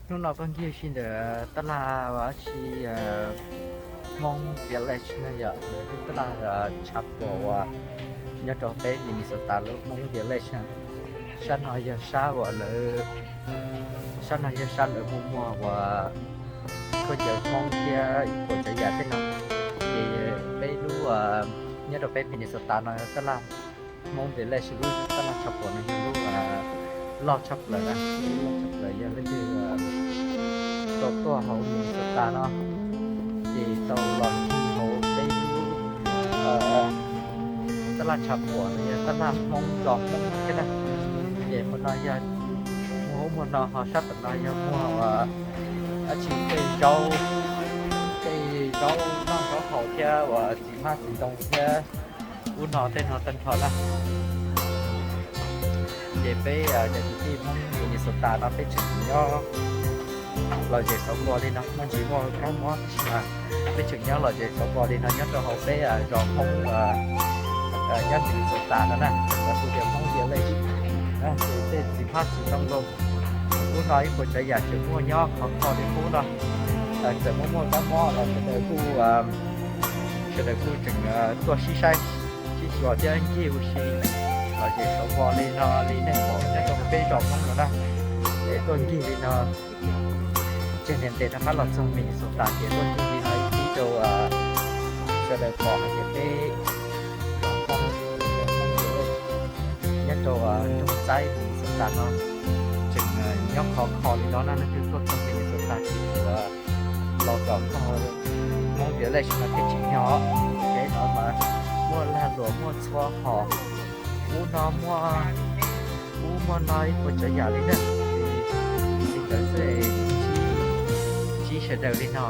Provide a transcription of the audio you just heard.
Hnub no koj ncig si ntawm tab laj ua si, Hmoob Village no yog tab laj tshav puam uas nyob rau peb Minnesota lub Hmoob Village no. Sab no yog sab uas lawv, sab no yog sab lawv muag muag uas khaub ncaws Hmoob thiab ib puas tsav yam tej no. Ces peb lub, nyob rau peb Minnesota no tab laj Hmoob Village lub tab laj tshav puam no yog lub loj tshaj plaws na, loj tshaj plaws yog leej twg tau tuaj hauv Minnesota no ces tau los ncig hauv peb lub tab laj tshav puam no yog tab laj Hmoob zos Hmoob thiab na. Ces hauv no yog muag ub muag no, ho sab tom no yog muag dab tsi, tej zaub, tej zaub noj zaub haus thiab uas txiv hmab txiv ntoo thiab ub no tej no tag nrho na. Ces peb cov kwv tij Hmoob Minnesota no peb tseem nyob lom zem xauv npo li no, muaj ntsis muaj kab mob tab sis mas peb tseem nyob lom zem xauv npo li no nyob rau hauv peb zos Hmoob nyob Minnesota no na, lawv hu tias Hmoob Village. Ces tej txiv hmab txiv ntoo los ub no ib puas tsav yam tseem muaj nyob khov kho li qub no. Txawm muaj muaj kab mob los sawv daws kuj, sawv daws kuj tseem tuaj sib saib sib xyuas thiab ncig ua si lom zem xauv npo li no li nej pom nyob rau peb zos Hmoob no na. Es tuaj ncig li no tseg ntev ntev rov qab los txog Minnesota ces tuaj ncig li no ib tib rau sawv daws pom hais tias peb zos Hmoob nyob rau nroog Txaib Minnesota no tseem nyob khov kho li no na. Leej twg tuaj txog Minnesota ces yuav los kom txog Hmoob Village no thiaj tseem nyob. Ces no mas muaj lag luam muaj txhua hom, ub no muaj, ub muaj no ib puas tsav yam li na. Li ntawd xwb, ntsib sawv daws li no.